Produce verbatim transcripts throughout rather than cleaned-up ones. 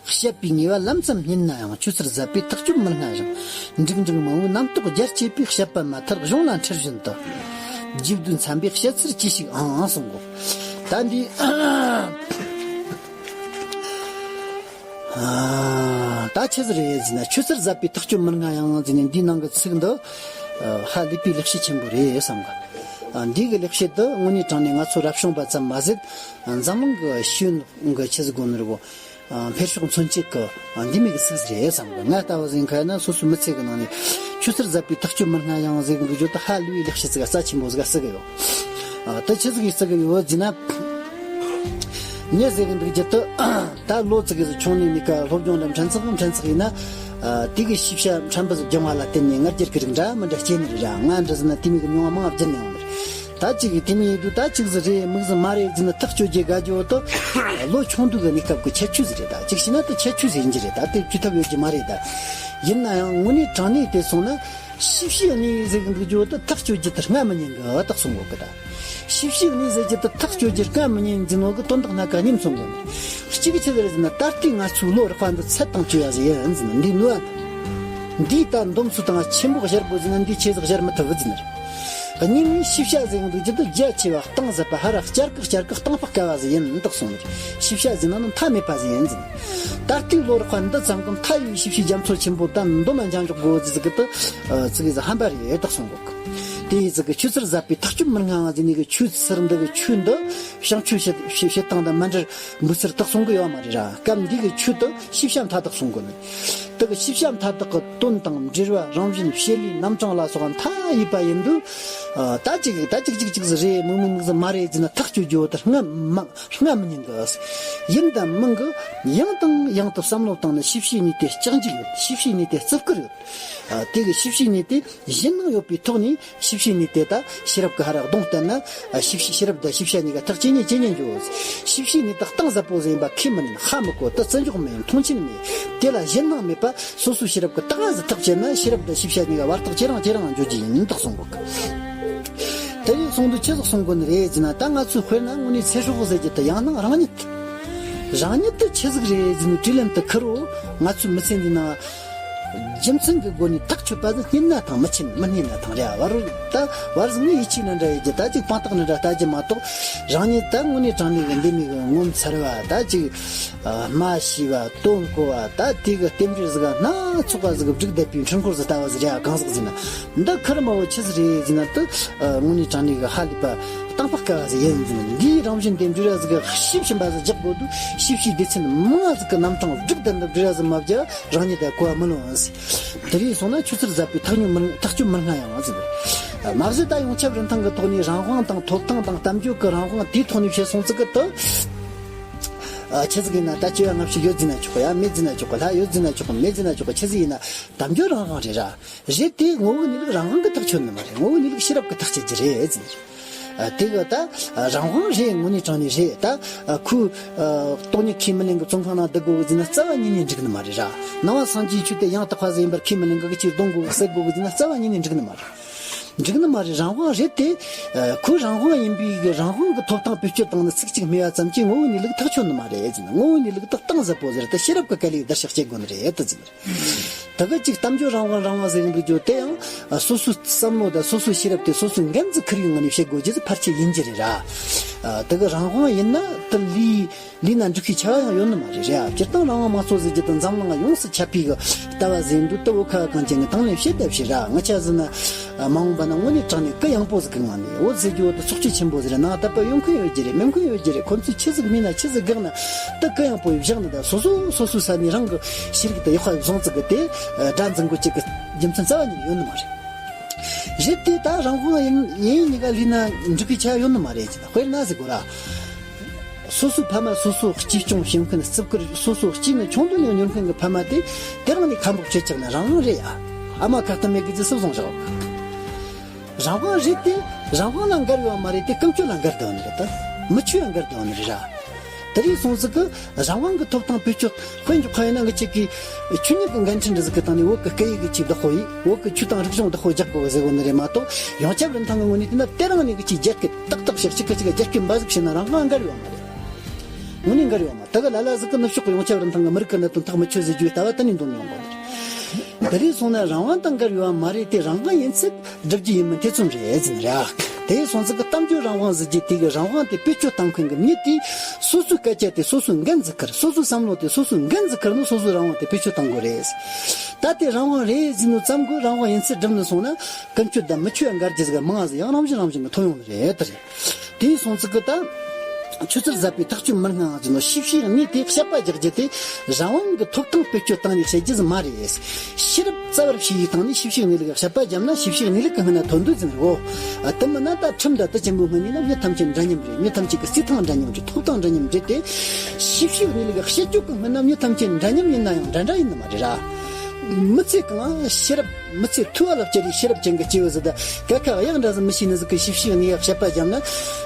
བཤད་པའི་ངེས་པ་ལམ་ཙམ་རྙེད་ན་ཡང་། ཆོས་ཚུལ་ཟབ་པའི་ཐག་གཅོད་མི་སྔ་ཞིང་། འགྲིག་འགྲིག་མང་བོའི་རྣམ་རྟོག་རྒྱ་བསྐྱེད་པའི། བཤད་པ་མ་ཐར་གཞུང་ལ་འཁྲིལ་བཞིན་དུ། རྒྱས་བསྡུས་འཚམས་པའི་བཤད་ཚུལ་ཅི་ཞིག་ཨང་གསུང་གོ། ད་འདི། ཨ། ད་ཆི་ཟིག་རེད་ཟེར་ན། ཆོས་ཚུལ་ཟབ་པའི་ཐག་གཅོད་མི་སྔ་ཡང་ཟེར་ནས་འདིའི་ནང་གི་ཚིག་འདི། ཨ། ཧ་ལས་པའི་ལེགས་བཤད་ཆེན་པོ་རེད་བསམ་གི། ཨ། འདི་གི་ལེགས་བཤད་འདི་དངོས་གནས་དྲང་གནས་ང་ཚོ་རབ་བྱུང་པ་ཙམ་མ་ཟད། འཛམ་གླིང་གི་ཤེས་ཡོན་གི་ཆི་ཟིག་གོ་ནི་རེད་གོ། ཨ། འཕེལ་ཕྱོགས་མཚོན་བྱེད་ཀྱི། ཨ། འདི་མོ་གི་ཚིག་རེད་བསམ་གི། ང་ལྟ་བུ་ཟིག་ཡིན་ཁ་ན་སོ་སོའི་མི་ཚེ་གི་ནང་ནས་ཆོས་ཚུལ་ཟབ་པའི་ཐག་གཅོད་མི་སྔ་ཡང་ཟེར་གི་འདུག་རྒྱུ་དེ་ཧ་ལས་པའི་ལེགས་བཤད་ཟིག་རྩ་ཆེན་པོ་ཟིག་བརྩི་གི་ཡོད། ཨ། དེ་ཆི་ཟིག་གིས་བརྩི་གི་ཡོད་ཟེར་ན། ངས་ཟེར་གི་འདུག་རྒྱུ་དེ། ད་ལོ་ཙིག་གི་ཟིག་ཆུང་ནས་ནི་ཀ་སློབ་སྦྱོང་འདྲ་ཕྲན་ཚེགས་ཕྲན་ཚེགས་ཡིན་ན། ཨ། དེ་གི་ཤེས་བྱ་ཕྲན་བུ་ཟིག་སྦྱང་བ་ལ་བརྟེན་ནས་ང་རྒྱལ་གི་རིགས་འདྲ་མི་འདྲ་སྐྱེས་ནི་རེད་ར། ང་འདྲ་ཟིག་ན་དེ་མོ་གི་མྱོང་བ་མང་བ་བརྒྱུད་ནས་ཡོང་ནི་རེད། ད་ཅིག་གི་དེ་མོ་ཡིན་དུས་ད་ཅིག་ཟིག་རེད་མིག་ཟིག་མ་རེད་ཟེར་ན་ཐག་གཅོད་རྒྱུ་དགའ་རྒྱུ་དེ། ལོ་ཆུང་དུས་གི་གནས་སྐབས་ཀྱི་ཁྱད་ཆོས་ཟིག་རེད། ད་ཅིག་བྱས་ན་ད་ཁྱད་ཆོས་ཟིག་ཡིན་རྒྱུ་རེད། ད་དེ་བཅོས་ཐབས་ཡོད་རྒྱུ་མ་རེད། ད་ཡིན་ན་ཡང་དངོས་གནས་དྲང་གནས་དེ་སོང་ན། ཤེས་བྱའི་གནས་ཟེར་གི་འདུག་རྒྱུ་དེ་ཐག་གཅོད་རྒྱུ་དེ་སྔ་མི་ཉན་གི་ད་གསུང་གོ་གི། ད་ཤེས་བྱའི་གནས་ཟེར་རྒྱུ་དེ་ཐག་གཅོད་རྒྱུ་སྔ་མི་ཉན་ཟེར་ནོ་གི་དོན་དག་སྣ་ཁ་གཉིས་མཚོན་གོ་ནི། གཅིག་ཆི་ཟིག་རེད་ཟེར་ན། ད་ལྟའི་ང་ཚོའི་ལོ་རགས་པ་འདི་ཚད་དང་བཅོས་ཡ་ཟིག་ཡིན་ཟེར་ན། འདི་ནུས་པ་འདི། འདིའི་ད་འདོམས་ཚུལ་དང་ཆེན་པོ་གཞལ་དགོས་ཟེར་ན་འདི་ཆེ་ཟིག་གཞལ་མི་ཐུབ་བུ་ཟེར་ནི་རེད། གཉིས་ནི་ཤེས་བྱ་ཟེར་གི་འདུག་རྒྱུ་དེ་རྒྱ་ཆེ་བ་གཏིང་ཟབ་པ་ཧ་ར་བསྐྱར་གི་བསྐྱར་གི་གཏིང་དཔག་དཀའ་བ་ཟིག་ཡིན་ད་གསུངས་ནི་རེད། ཤེས་བྱ་ཟེར་ན་ནི་མཐའ་མེད་པ་ཟིག་ཡིན་ཟེར་ནི། ད་ལྟའི་ལོ་རགས་པ་འདི་ཙམ་གི་མཐའ་ཡས་ཤེས་བྱའི་རྒྱ་མཚོ་ཆེན་པོ་ད་འདོམས་ལ་འཇམ་འཇོག་དགོས་ཟིག་གི་དེ། ཨ། ཚིག་གི་ཟིག་ཧམ་པ་རེད་ད་གསུང་གོ་གི། དེ་ཡི་ཟིག་གི་ཆོས་ཚུལ་ཟབ་པའི་ཐག་གཅོད་མི་སྔ་བ་ཟེར་ནི་གི་ཆོས་ཚུལ་འདི་གི་ཆོས་འདི་བྱང་ཆུབ་བྱེད་བྱེད་སྟངས་དང་མ་འབྲེལ་འབུ་ཚུལ་ད་གསུང་གི་ཡོད་མ་རེད་ར། སྐབས་འདི་གི་ཆོས་དེ་ཤེས་བྱ་མཐའ་དག་གསུང་གོ་ནི། དེ་གི་ཤེས་བྱ་མཐའ་དག་གི་དོན་དང་འབྲེལ་བ། རང་བཞིན་བྱེད་ལས་རྣམ་གྲངས་ལ་སོགས་པ་མཐའ་ཡས་པ་ཡིན་དུས། ཨ། ད་ཅིག་ད་ཅིག་ཅིག་ཅིག་ཟིག་རེད་མིག་མིག་ཟིག་མ་རེད་ཟེར་ན་ཐག་གཅོད་རྒྱུ་དེ་སྔ་མ་སྔ་མི་ཉན་གི། ཡིན་དང་མིན་གི་ཡང་དང་ཡང་དུ་བསམ་བློ་བཏང་ནས་ཤེས་བྱའི་གནས་དེ་ལྕགས་འཇུག་ཡོད། ཤེས་བྱའི་གནས་དེ་བརྩི་བཀུར་ཡོད། ཨ། དེ་གི་ཤེས་བྱའི་གནས་དེ་གཞན་སྣང་ཡོད་པའི་ཐོག་ནས་ཤེས་བྱའི་གནས་དེ་ད་ཤེས་རབ་ཀྱིས་ཧ་ར་གདོང་གཏད་ན། ཨ། ཤེས་བྱའི་ཤེས་རབ་དང་ཤེས་བྱ་གཉིས་ཀ་ཐག་ཇེ་ཉེ་ཇེ་ཉེ་འགྱོ། ཤེས་བྱའི་གནས་དེ་གཏིང་ཟབ་པོ་ཟིག་ཡིན་པ་ཁས་མི་ལེན། ཧ་མི་གོ། དེ་བརྩི་འཇོག་མི་ཡེད། མཐོང་ཆེན་མི་ཡེད། དེ་ལ་གཞན་སྣང་མེད་པ། སོ་སོའི་ཤེས་རབ་ཀྱིས་ཏག་ཏག་ཟིག་ཐག་བཅད་ན་ཤེས་རབ་དང་ཤེས་བྱ་གཉིས་ཀ་བར་ཐག་ཇེ་རིང་ཇེ་རིང་འགྱོ་རྒྱུ་ཡིན་ད་གསུང་གོ་གི། དེ་ཡིན་སོང་དུས་ཆི་ཟིག་གསུང་དགོས་ནི་རེད་ཟེར་ན། ད་ང་ཚོས་དཔེར་ན་དངོས་གནས་ཚེ་སྲོག་ཟེར་རྒྱུ་དེ་ཡང་སྣང་རང་ཉིད། རང་ཉིད་དེ་ཆི་ཟིག་རེད་ཟེར་ནས་དྲིས་ལན་དེ་ཁུར་རོ། ང་ཚོའི་མི་ཚེ་འདི་ནང་རྒྱུ་མཚན་གྱི་སྒོ་ནས་ཐག་ཆོད་པ་ཟིག་རྙེད་ན་ཐང་། མི་ཆེན་མི་རྙེད་ན་ཐང་རེད། བར་ད་བར་ཟིག་ནས་ཡིད་ཆེས་ནི་འདྲ་ཡེད་རྒྱུ། ད་ཅིག་དཔང་རྟགས་ནི་འདྲ་ལྟ་རྒྱུ་མ་གཏོགས། རང་ཉིད་ད་དངོས་གནས་དྲང་གནས་ཀྱི་འདི་མོ་གི་ངོ་མཚར་བ། ད་ཅིག་ཨ། སྨྲ་ཤེས་པ། དོན་གོ་བ། ད་དེ་གི་རྟེན་འབྲེལ་ཟིག་སྣ་ཚོགས་པ་ཟིག་གིས་བསྒྲིགས་བསྡད་པའི་འཕྲུལ་འཁོར་ཟིག་ལྟ་བུ་ཟིག་རེད། གང་ཟག་ཟིག་ན་འདི་ཁུར་མ་བོ་ཆི་ཟིག་རེད་ཟེར་ན། དེ་དངོས་གནས་དྲང་གནས་ཀྱི་ཧ་ལས་པ་གཏིང་དཔག་དཀའ་བ་ཟིག་ཡིན་ཟེར་ན། འདིའི་རང་བཞིན་དེ་འབྲེལ་བ་ཟིག་གི་ཤེས་བཞིན་པ་ཟིག་རྒྱག་དགོས་དུས། ཤེས་བྱའི་སྡེ་ཚན་མང་ཟིག་གི་རྣམ་གྲངས་བསྒྲིགས་བསྡད་འདི་འབྲེལ་བ་ཟིག་མ་བརྒྱབ་རང་ཉིད་ད་གོ་བ་མི་ལོན་ཟེར། དེ་རིང་སོང་ན་ཆོས་ཚུལ་ཟབ་པའི་ཐག་ཉུང་མི་ཐག་གཅོད་མི་སྔ་ཡང་ཟེར། མ་གཞི་ད་ཡོངས་ཁྱབ་རིན་ཐང་གི་ཐོག་ནས་རང་དབང་དང་ཐོབ་ཐང་དང་གཏམ་བརྗོད་ཀྱི་རང་དབང་དེའི་ཐོག་ནས་བཤད་སོང་ཙི་གི་དུ། ཨ། ཆི་ཟིག་ཡིན་ན་ད་སྐྱེ་བ་སྔ་ཕྱི་ཡོད་ཟེར་ན་ཆོག་གི། ཡང་མེད་ཟེར་ན་ཆོག་གི། ལྷ་ཡོད་ཟེར་ན་ཆོག་གི། མེད་ཟེར་ན་ཆོག་གི། ཆི་ཟིག་ཡིན་ན་གཏམ་བརྗོད་རང་དབང་རེད་ར། རེད་དེ་ངོ་བོའི་གནས་ལུགས་རང་དབང་གིས་ཐག་ཆོད་ནི་མ་རེད། ངོ་བོའི་གནས་ལུགས་ཤེས་རབ་ཀྱིས་ཐག་བཅད་རྒྱུ་རེད་ཟེར། ཨ། དེ་གི་ད་རང་དབང་རེད། དངོས་གནས་དྲང་གནས་རེད། ད་ཁོས་ཨ། སྟོང་ཉིད་ཁས་མི་ལེན་གི་བཙོན་ཁང་ནང་བསྡད་དགོས་གི་ཟེར་ན་རྩ་བ་ཉིད་ནས་འགྲིག་ནི་མ་རེད་ར། ནང་པ་སངས་རྒྱས་ཆོས་དེ་ཡང་དག་པ་ཟིག་ཡིན་པར་ཁས་མི་ལེན་གི་གཅིག་རྡུང་དགོས་གི་བསད་དགོས་གི་ཟེར་ན་རྩ་བ་ཉིད་ནས་འགྲིག་ནི་མ་རེད། འགྲིག་ནི་མ་རེད། རང་དབང་རེད་དེ། ཨ། ཁོའི་རང་དབང་ཡིན་པའི་གི་རང་དབང་གི་ཐོབ་ཐང་བེད་སྤྱོད་བཏང་ནས་ཚིག་གཅིག་སྨྲས་པ་ཙམ་གྱིས་ངོ་བོའི་གནས་ལུགས་ཐག་ཆོད་ནི་མ་རེད་ཟེར་ན། ངོ་བོའི་གནས་ལུགས་དེ་གཏིང་ཟབ་པོ་ཟེར་དེ་ཤེས་རབ་ཀྱི་སྐད་ལས་བརྡར་ཤ་གཅོད་དགོས་ནི་རེད་དེ་ཟེར། དེ་གི་གཅིག་གཏམ་བརྗོད་རང་དབང་རང་དབང་ཟེར་གི་འདུག་རྒྱུ་དེ་ཡང་སོ་སོའི་བསམ་བློ་དང་སོ་སོའི་ཤེས་རབ་དེ་སོ་སོའི་འགན་ཟིག་ཁུར་བའི་ངང་ནས་བཤད་དགོས་རྒྱུ་ཕལ་ཆེར་ཡིན་རྒྱུ་རེད་ར། ཨ། དེ་གི་རང་དབང་ཡིན་ན་དེ་ལས་ལས་ན་འགྲིག་གི་ཆ་ཡང་ཡོད་ནི་མ་རེད་ར། སྤྱིར་བཏང་རང་དབང་དམངས་གཙོ་ཟེར་རྒྱུ་དེ་འཛམ་གླིང་ཡོངས་སུ་ཁྱབ་པའི་གི་ལྟ་བ་ཟིག་འདུག་ད་བོད་ཁ་བ་གངས་ཅན་གི་དང་ལེན་བྱེད་ད་བྱེད་ར། ང་ཆ་ཟིག་ན། མ་འོངས་པ་ན་དངོས་གནས་དྲང་གནས་གུ་ཡངས་པོ་ཟིག་གི་ངང་ནས། འོ་ཟེར་རྒྱུ་བོ་དེ་ཚོགས་སྤྱི་ཆེན་པོ་ཟིག་རེད། ནང་དད་པ་ཡོད་མཁན་ཡོད་རྒྱུ་རེད། མེད་མཁན་ཡོད་རྒྱུ་རེད། ཁོ་ཚོས་ཆི་ཟིག་སྨྲས་ན་ཆི་ཟིག་བསྒུགས་ན་དེ་གུ་ཡངས་པོ་ཡིས་བཞག་ནི། ད་སོ་སོ་སོ་སོའི་ས་ནས་རང་གི་ཤེས་རིག་དེ་ཡག་པ་བཟུང་ཙི་གི་དེ་སྒྲ་འཛིན་དགོས་ཅིག་གི་རྒྱུ་མཚན་རྩ་བ་ཉིད་ཡོད་ནི་མ་རེད། རེད་དེ་ད་རང་དབང་ཡིན་ཡིན་གཉིས་ཀ་ལས་ན་འགྲིག་གི་ཆ་ཡོད་ནི་མ་རེད་ཅེ། ད་དཔེར་ན་ཟེར་དགོས་ར། སོ་སོའི་ཕ་མ་སོ་སོ་གཅེས་སྐྱོང་བྱེད་མཁན། བརྩི་བཀུར། སོ་སོ་གཅེས་ནས་ཆུང་དུས་ནས་མྱོང་མཁན་གྱི་ཕ་མ་དེ་དེ་རང་ནས་ཁ་འབོག་བྱེད་ཆགས་ན་རང་དབང་རེད་ཡ། ཨ་མ་ཁ་གཏམ་མེད་གི་ཅི་སུ་བཟུང་བཞག་རང་དབང་རེད་དེ། རང་དབང་ལ་འགལ་ཡོད་མ་རེད་དེ། ཀུན་སྤྱོད་ལ་འགལ་འདུག་ནི་རེད། ད་མི་ཆོས་ལ་འགལ་འདུག་ནི་རེད་ར། དེ་རིང་སོང་ཟིག་གི་རང་དབང་གི་ཐོབ་ཐང་བེད་སྤྱོད་དཔེ་འཇོག་ཁ་ཡིན་ན། ང་ཅིག་གིས་ཆོས་ཉིད་ཀྱི་འགན་འཁྲི་འདྲ་ཟིག་གི་སྟེང་ནས་བོད་ཀྱི་སྐད་ཡིག་གི་ཆེད་བདག་པོ་ཡིན། བོད་ཀྱི་ཆོས་དང་རིག་གཞུང་བདག་པོ་རྒྱག་དགོས་ཟེར་གོ་ནི་རེད་མ་གཏོགས། ཡོངས་ཁྱབ་རིན་ཐང་གི་ངོས་ནས་བལྟས་ན་དེ་རང་ནས་གི་ཅིག་རྒྱ་སྐད་ཏག་ཏག་བཤད། གཅིག་གིས་གཅིག་རྒྱ་སྐད་འབའ་ཟིག་བཤད་ན་རང་དབང་འགལ་ཡོད་མ་རེད། དངོས་གནས་འགལ་ཡོད་མ། ད་གི་ལ་ལ་ཟིག་གི་ནུབ་ཕྱོགས་གི་ཡོངས་ཁྱབ་རིན་ཐང་གི་མི་རིགས་ཀྱི་གནད་དོན་ཐག་མི་ཆོད་ཟེར་རྒྱུའི་ལྟ་བ་གཏན་ནས་འདོན་མྱོང་གི་མ་རེད། དེ་རིགས་སོང་ན་རང་དབང་དང་འགལ་ཡོད་མ་རེད་དེ། རང་དབང་ཡིན་ཚད་སྒྲུབ་རྒྱུ་ཡིན་མིན་ཐེ་ཚོམ་རེད་ཟེར་ནི་རེད། དེ་སོང་ཙི་གི་གཏམ་རྒྱུད་རང་དབང་ཟེར་རྒྱུ་དེ་གི་རང་དབང་དེ་བེད་སྤྱོད་བཏང་མཁན་གི་མྱི་དེ་སོ་སོའི་སྐད་ཆ་དེ་སོ་སོའི་འགན་འཛུགས་ཁར། སོ་སོའི་བསམ་བློ་དེ་སོ་སོའི་འགན་འཛུགས་ཁར་ནི་སོ་སོའི་རང་དབང་དེ་བེད་སྤྱོད་བཏང་དགོས་རེད། ད་དེ་རང་དབང་རེད་ཟེར་ནོ་ཙམ་གི་རང་དབང་ཡིན་ཚད་སྒྲུབ་ནི་སོང་ན་ཀུན་སྤྱོད་དང་མི་ཆོས་འགལ་རྒྱུ་ཟིག་མང་ཟིག་ཡང་རང་བཞིན་རང་བཞིན་གི་ཐོན་ཡོང་ནི་རེད། དེ་རེད། དེའི་སོང་ཙི་གི་ད་ཆུ་ཚོད་ཟད་པའི་ཐག་གཅོད་མི་སྣ་ཟེར་ནོ་ཤེས་བྱའི་གནས་དེ་དཔྱད་པ་རྒྱག་རྒྱུ་དེ་རང་དབང་གི་ཐོབ་ཐང་བེད་སྤྱོད་བཏང་ནས་བཤད་རྒྱུ་ཟིག་མ་རེད། ཤེས་རབ་རྩ་བར་ཞིག་ཡིག་སྟེང་ནས་ཤེས་བྱའི་གནས་ལུགས་དཔྱད་པ་བརྒྱབ་ན་ཤེས་བྱའི་གནས་ལུགས་ཀྱི་སྔོན་ན་ཐོན་འདོད་ཟིན་རོ། དེ་མིན་ན་ད་ཁྲིམས་དང་དེ་ཆེན་པོའི་སྔོན་ནས་ན་མྱི་ཐམས་ཅད་འདྲ་མཉམ་རེད། མྱི་ཐམས་ཅད་ཀྱི་རྩིས་ཐང་འདྲ་མཉམ་རེད། ཐོབ་ཐང་འདྲ་མཉམ་རེད་དེ། ཤེས་བྱའི་གནས་ལུགས་དཔྱད་བརྗོད་ཀྱི་སྔོན་ན་མྱི་ཐམས་ཅད་འདྲ་མཉམ་ཡིན་ན་ཡང་འདྲ་འདྲ་ཡིན་ནི་མ་རེད་ར། མི་ཚེ་གང་ཤེས་རབ་མི་ཚེ་ཐུ་བ་ལ་བཅར་བའི་ཤེས་རབ་ཅན་གྱི་སྐྱེས་བུ་ཟིག་དང་སྐད་ཁ་གཡག་འདྲ་ཟིག་མི་ཤེས་ནི་ཟིག་གི་ཤེས་བྱའི་གནས་དཔྱད་པ་བརྒྱབ་ན།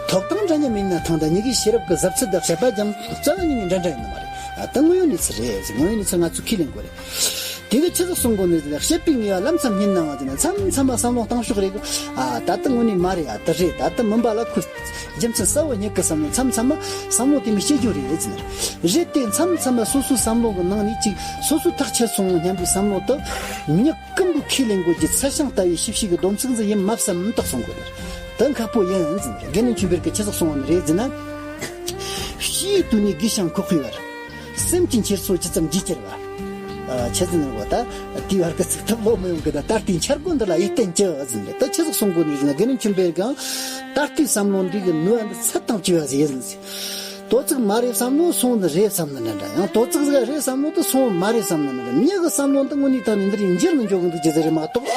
ཐོབ་ཐང་འདྲ་མཉམ་ཡིན་ན་ཐང་དང་གཉིས་ཀའི་ཤེས་རབ་ཀྱི་གཟབ་ཚད་དང་དཔྱད་པ་བརྒྱབ་ན་རྩ་བ་ཉིད་ནས་འདྲ་འདྲ་ཡིན་ནི་མ་རེད། ཨ་ད་དངོས་ཡོད་གནས་ཚུལ་རེད་ཟེར། དངོས་ཡོད་གནས་ཚུལ་ང་ཚོས་ཁས་ལེན་དགོས་རེད། དེ་གི་ཆི་ཟིག་གསུང་གོ་ནི་ཟེར་ན། བཤད་པའི་ངེས་པ་ལམ་ཙམ་རྙེད་ནའང་ཟེར་ན། མཚམས་མཚམས་མ་བསམ་བློ་བཏང་ཕྱོགས་རེད་གི། ཨ་ད་ལྟ་དངོས་གནས་མ་རེད། ཨ་ད་རེད། ད་ལྟ་མིན་པ་ལ་ཁོ་རྒྱུ་མཚན་གསལ་བོ་རྙེད་གི་བསམ་ནས་མཚམས་མཚམས་མ་བསམ་བློ་དེ་མི་སྐྱེ་རྒྱུ་རེད་ཟེར་ན། རེད་དེ། མཚམས་མཚམས་མ་སོ་སོའི་བསམ་བློ་གི་ནང་ནས་ཅིག་སོ་སོ་ཐག་ཆད་སོང་སྙམ་པའི་བསམ་བློ་དེ་མྱི་ཀུན་པོས་ཁས་ལེན་དགོས་ཀྱི་ཚད་བྱང་ལྟ་བུའི་ཤེས་བྱའི་གི་སྡོམ་ཚིག་འཛིན་ཡིན་མ་བསམ་དག་གསུང་དགོས་ནི་རེད། དེ་ཁག་པོ་ཡིན་ཟེར་ན། དགེ་འདུན་ཆོས་འཕེལ་གི་ཆི་ཟིག་གསུང་བ་ནི་རེད་ཟེར་ན། ཕྱིའི་དུས་ནས་དགོས་ཤིང་ཁོག་པའི་བར། སེམས་ཀྱི་འཁྱེར་སོ་ཇི་ཙམ་ལྗིད་ཁྱེར་བ། ཨ་ཆི་ཟེར་ན་བ་ད། དེའི་བར་གི་ཚིག་ཐབས་ལོ་མི་ཡོང་གི། ད་ད་ལྟའི་འཆར་སྒོ་འདི་ལ་ཡིད་བརྟན་ཅི་ཟེར་ན། ད་ཆི་ཟིག་གསུང་དགོས་ནི་ཟེར་ན། དགེ་འདུན་ཆོས་འཕེལ་གང་ད་ལྟའི་བསམ་བློ་འདི་གི་ནུས་པ་འདི་ཚད་དང་བཅས་པ་ཟིག་ཡིན་ཟེར། དོ་ཚིག་མ་རེད་བསམ་ནོ་སོང་ནི་རེད་བསམ་ནི་འདྲ་འདྲ། ཡང་དོ་ཚིག་ཟིག་རེད་བསམ་ནོ་དེ་སོང་མ་རེད་བསམ་ནི་འདྲ་འདྲ། མྱི་གི་བསམ་བློ་འདི་དངོས་གནས་དྲང་ནས་འདི་རིགས་འགྱུར་མི་འཇུག་གི་འདུག་ཅི་ཟེར་རེད་མ་གཏོགས།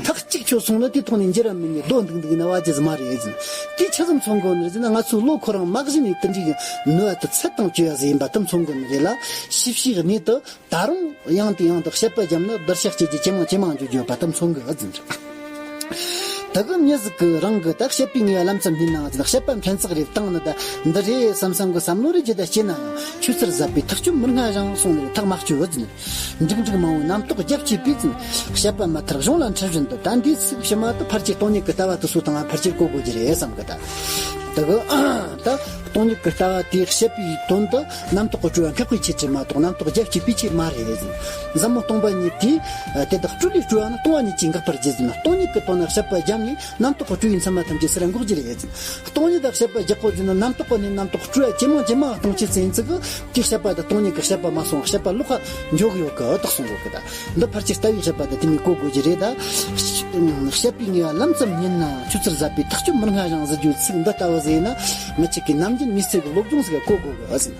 ཐག་གཅིག་ཆོད་སོང་ན་དེ་ཐོག་ནས་འགྱུར་ར་མི་ཉན། སྡོད་འདུག་འདུག་ན་བ་ཅི་ཟིག་མ་རེད་ཟེར། དེ་ཆི་ཟིག་མཚོན་གོ་ནི་རེད་ཟེར་ན། ང་ཚོའི་བློ་ཁོ་རང་མ་གཞི་ནས་དེ་འདྲའི་གི་ནུས་པ་དེ་ཚད་དང་བཅས་པ་ཟིག་ཡིན་པ་དེ་མཚོན་གོ་ནི་རེད་ལ། ཤེས་བྱའི་གནས་དེ་ད་རུང་ཡང་དང་ཡང་དུ་དཔྱད་པ་བརྒྱབ་ན་བརྡར་ཤ་གཅོད་རྒྱུ་ཇེ་མང་ཇེ་མང་འགྱོ་རྒྱུ་ཡོད་པ་དེ་མཚོན་གི་ཟེར། དེ་གི་མྱི་ཟིག་གི་རང་གི་ད་བཤད་པའི་ངེས་པ་ལམ་ཙམ་རྙེད་ནའང་ཟེར། བཤད་པ་ཕྲན་ཚེགས་རེ་བཏང་ནི་ད་འདི་རེད་བསམ་བསམ་གི་བསམ་བློ་རེ་ཇི་ལྟར་སྐྱེས་ན་ཡང་། ཆུ་ཚོད་ཟད་པའི་ཐག་གཅོད་མི་སྔ་ཞིང་གསུངས་ནས་ཐག་མ་གཅོད་ཟེར། འགྲིག་འགྲིག་མང་བོའི་རྣམ་རྟོག་རྒྱ་བསྐྱེད་པའི་ཚུལ། བཤད་པ་མ་མཐར་གཞུང་ལ་འཁྲིལ་བཞིན་དུ། ད་འདིའི་ཚིག་ཕྱི་མ་དེ་ཕལ་ཆེར་སྟོང་ཉིད་ཀྱི་ལྟ་བ་དེ་ཚོ་དང་ཕལ་ཆེར་གོ་དགོས་ཀྱི་རེད་བསམ་གི། ད་དེ་གི་ད་སྟོང་ཉིད་ཀྱི་ལྟ་བ་དེ་བཤད་པའི་དོན་དུ་རྣམ་རྟོག་གི་སྤྲོས་པ་འགག་པའི་ཆེད་དུ་མ་གཏོགས། རྣམ་རྟོག་རྒྱ་བསྐྱེད་པའི་ཆེད་མ་རེད་ཟེར། ཟབ་མོ་སྟོང་པ་ཉིད་དེ། དེ་དག་སྤྲོས་ལས་སྤྲོས་པ་ནི་སྟོང་པ་ཉིད་ཀྱིས་འགག་པར་བགྱི་ཟེར་ན། སྟོང་ཉིད་ཀྱི་དོན་ལ་བཤད་པ་བརྒྱབ་ནས་རྣམ་རྟོག་གི་སྤྲོས་པའི་མཚན་མ་ཐམས་ཅད་ཟེར་ར་འགོག་རྒྱུ་རེད་ཟེར། སྟོང་ཉིད་དང་བཤད་པ་རྒྱག་གོ་ཟེར་ན། རྣམ་རྟོག་པ་ནས་རྣམ་རྟོག་སྤྲོས་པ་ཇེ་མང་ཇེ་མང་གཏོང་ཆེད་ཟེར་ཡིན་ཙི་གི། དེ་བཤད་པ་དང་སྟོང་ཉིད་ཀྱི་བཤད་པ་མ་སོང་། བཤད་པ་ལོག་ག་འཇོག་ཡོད་གི་དག་གསུང་གོ་གི། ད་འདི་ཕལ་ཆེར་ལྟ་བའི་བཤད་པ་དང་དེ་མོ་གོ་དགོས་ཀྱི་རེད། ད་བཤད་པའི་ངེས་པ་ལམ་ཙམ་རྙེད་ནའང་། ཆུ་ཚོད་ཟད་པའི་ཐག་གཅོད་མི་སྔ་ཞིང་ཟེར་རྒྱུའི་ཚིག་འདི་ལྟ་བུ་ཟིག་ཡིན་ན། ང་ཅག་གི་ནམ་རྒྱུན་མི་ཚེ་གི་སློབ་སྦྱོང་ཟིག་ག་གོ་དགོས་གི་ཟེར།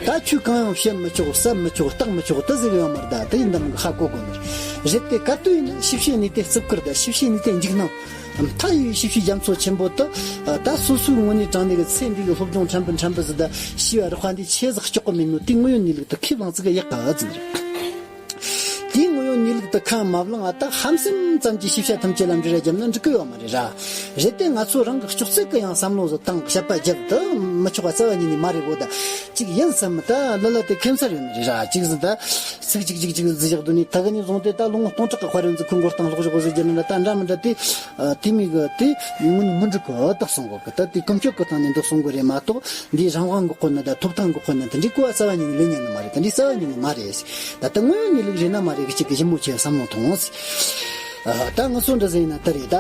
ད་ཁྱོས་གང་ཡང་བཤད་མི་ཆོག་བསམ་མི་ཆོག་བརྟག་མི་ཆོག་དེ་ཟེར་གི་ཡོད་མ་རེད། ད་དེ་ཡིན་ད་མིན་གི་ཧ་གོ་དགོས་ནི་རེད། དེ་ག་དུས་ཡིན་ན་ཤེས་བྱའི་གནས་དེ་བརྩི་བཀུར་དང་། ཤེས་བྱའི་གནས་དེ་འཇིགས་སྣང་། མཐའ་ཡས་པའི་ཤེས་བྱའི་རྒྱ་མཚོ་ཆེན་པོ་དེ། ད་སོ་སོའི་དངོས་གནས་དྲང་གནས་ཀྱི་ཚེ་འདི་གི་སློབ་སྦྱོང་ཕྲན་བུ་ཕྲན་བུ་ཟིག་དང་ཤེས་པ་རགས་པ་འདི་ཆི་ཟིག་ལྕོགས་གི་མེད་ནོ། དེའི་དངོས་ཡོད་གནས་ལུགས་དེ་ཁས་བླངས་ཙི་གི་ཡག་ག་ཟེར་ནི་རེད། དེའི་དངོས་ཡོད་གནས་ལུགས་དེ་ཁས་མ་བླངས་ཨ་ད་ཧམ་སེམས་ཙམ་གྱིས་ཤེས་བྱ་ཐམས་ཅད་ལ་འབྲེལ་བ་བརྒྱབ་ན་འགྲིག་གི་ཡོད་མ་རེད་ར། རེད་དེ། ང་ཚོ་རང་གི་ལྕོགས་ཚད་ཀྱིས་ཡང་བསམ་བློ་ཟིག་བཏང་། དཔྱད་པ་བརྒྱབ། དེ་མི་ཆོག་པ་རྩ་བ་ཉིད་ནས་མ་རེད་གོ། ད་ཅིག་ཡིན་བསམ། ད་ལ་ལ་དེ་ཁེམ་སར་ཡོད་ནི་རེད་ར། ཅིག་ཟིག་ད་ཚིག་ཅིག་ཅིག་ཅིག་ཟིག་བཞག་དུས་ནས། ད་གི་ནས་བཟུང་སྟེ་ད་ལོ་ངོ་སྟོང་ཕྲག་གི་དཔར་ཡོན་ཟིག་ཁོའི་མགོ་སྟེང་སློག་བཞག་གོ་ཟེར་རྒྱུ་ནི་ལ། ད་འདྲ་མི་འདྲ་དེ། དེ་མོ་གི་དེ་དངོས་གནས་མི་འགྲིག་གི་དག་གསུང་གོ་གི། ད་དེ་ཀུན་སྤྱོད་ཀྱི་སྟེང་ནས་འདུག་གསུང་གི་རེད་མ་གཏོགས། འདིའི་རང་དབང་གི་དཔེར་ན་ད་ཐོབ་ཐང་གི་དཔེར་ན་དེ་འདྲའི་གོ་བ་རྩ་བ་ཉིད་ནས་ལེན་ཉན་ནི་མ་རེད། དེ་འདྲའི་རྩ་བ་ཉིད་ནས་མ་རེད། ད་ལྟ་དངོས་ཡོད་གནས་ལུགས་རེད་ན་མ་རེད་གི། ཅིག་གི་ཞིབ་མོ་བྱས་བསམ་བློ་ཐོངས། ཨ། ད་ང་ཚོ་འདྲ་ཟིག་ཡིན་ན་ད་རེད། ད་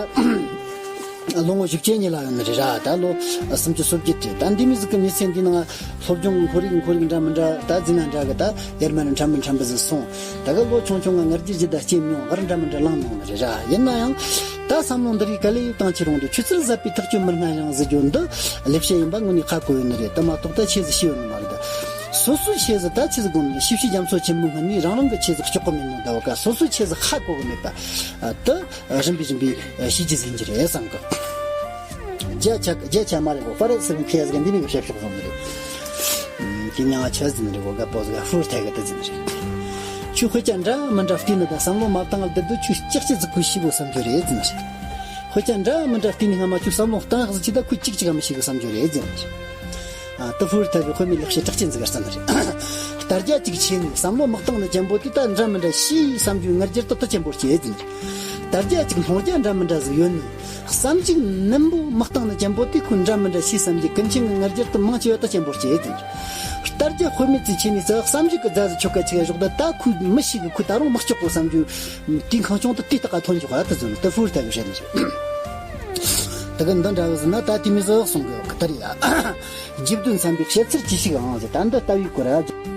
ལོ་ངོ་བཞི་བཅུ་ཉིན་ལ་ཡོང་ནི་རེད་ར། ད་ལོ་སུམ་ཅུ་སོ་བརྒྱད་རེད། ད་འདི་མོ་ཟིག་གི་མི་ཚེ་འདི་ནང་སློབ་སྦྱོང་ཁོར་ཡུག་ཁོར་ཡུག་འདྲ་མི་འདྲ། ད་འཛིན་ན་འདྲ་གི། ད་ཡར་མར་འདྲ་མི་འདྲ་མི་ཟིག་སོང་། ད་གི་ལོ་ཆུང་ཆུང་ང་ང་རྒྱལ་ཇི་ལྟར་སྐྱེས་མྱོང་། བར་འདྲ་མི་འདྲ་ལངས་མྱོང་ནི་རེད་ར། ཡིན་ན་ཡང་ད་བསམ་བློ་འདི་རིགས་ག་ལེ་བཏང་ཆེ་རུང་དུ། ཆུ་ཚོད་ཟད་པའི་ཐག་གཅོད་མི་སྔ་ཞིང་ཟེར་རྒྱུ་འདི་ལེགས་བཤད་ཡིན་པ་དངོས་གནས་ཧ་གོ་ཡོད་ནི་རེད། དེ་མ་གཏོགས་ད་ཆི་ཟིག་ཤེས་ཡོད་ནི་མ་རེད། ད་སོ་སོའི་ཆི་ཟིག་ད་ཆི་ཟིག་དགོངས་ནས། ཤེས་བྱའི་རྒྱ་མཚོ་ཆེན་པོའི་སྔུན་ནས་རང་རང་གི་ཆི་ཟིག་ལྕོགས་གི་མེད་ནོ། ད་བ་ཀ་སོ་སོའི་ཆི་ཟིག་ཧ་གོ་གི་མེད་པ་དེ་རིམ་པས་རིམ་པས་ཤེས་རྒྱུ་ཟིག་ཡིན་གྱི་རེད་བསམ་གི། བརྒྱ་ཆ་བརྒྱ་ཆ་མ་རེད་གོ། ཧྥ་རན་སི་གི་ཕི་ཡ་ཟིག་འདི་མོ་གི་བཤད་ཕྱོགས་བཟུང་གི་རེད། དེ་མྱིང་ང་ཆི་ཟེར་ནི་རེད་གོ། ག་པོ་ཟིག་ཧྥུ་ཐའི་གི་དེ་ཟེར་ནི་རེད། ཁྱོས་དཔེ་ཆ་འདྲ་མི་འདྲ་བལྟས་ནི་དང་བསམ་བློ་མ་བཏང་བར་བསྡད་དུས། ཁྱོས་ལྕགས་ཀྱི་ཟིག་གོ་ཤེས་གོ་བསམ་རྒྱུ་རེད་ཟེར་ནི་རེད། དཔེ་ཆ་འདྲ་མི་འདྲ་བལྟས་ནས་སྔ་མ་ཁྱོས་བསམ་བློ་བཏང་ཟིག་ཅི། ད་ཁོས་ཅིག་ཅིག་ག་མི་ཤེས་གི་བསམ་རྒྱུ་རེད་ཟེར་ནི་རེད། ཨ། དེ་ཧྥུ་ཐའི་གི་དཔེ་མེད་ལེགས་བཤད་གྲགས་ཅན་ཟིག་ག་རྩ་ནི་རེད། ལྟ་རྒྱ་ཅིག་ཆེ་ནས་བསམ་བློ་མི་བཏང་ནི་ཅན་པོ་དེ་ད་འདྲ་མི་འདྲ་ཤེས་བསམ་རྒྱུའི་ང་རྒྱལ་དེ་དེ་ཆེན་པོ་སྐྱེས་ཟེར་ནི་རེད། ལྟ་རྒྱ་ཅིག་སློང་རྒྱ་འདྲ་མི་འདྲ་ཟིག་ཡོད་ནས། བསམ་གཞིག་ནན་པོ་མི་བཏང་ནི་ཅན་པོ་དེ་ཁོས་འདྲ་མི་འདྲ་ཤེས་བསམ་གྱི་ཀུན་མཁྱེན་གྱི་ང་རྒྱལ་དེ་མང་ཆེ་བ་དེ་ཆེན་པོ་སྐྱེས་ཟེར། དར་རྒྱས་དཔེ་མེད་ཚེ་ཆེ་ནས་ཙག་བསམ་གཞིག་གི་རྫ་ཟིག་ཆོ་ག་ཆེ་བཞག་ད་ད་ཁུ་མི་ཞིག་གི་ཁུ་ད་རུང་མི་ལྕོག་པོ་བསམ་རྒྱུ་དེ་ཁང་ཆུང་དུ་དེ་ལྟ་ག་ཐོན་འཇུག་ཨ་ད་ཟོ་ནི་ད་ཧྥུ་རི་ལྟ་བུ་བཤད་ནི་རེད། ད་གི་འདི་འདྲ་བ་ཟིན་ན་ད་དེ་མི་ཟིག་གསུང་གི་ཡོད་གི་ད་རེད་ཡ། རྗེ་བདུན་བསམ་པའི་བཤད་ཚུལ་ཅི་ཞིག་ཨང་ཟེར་ད་འདི་ལྟ་བུའི་སྐོར་ཨ།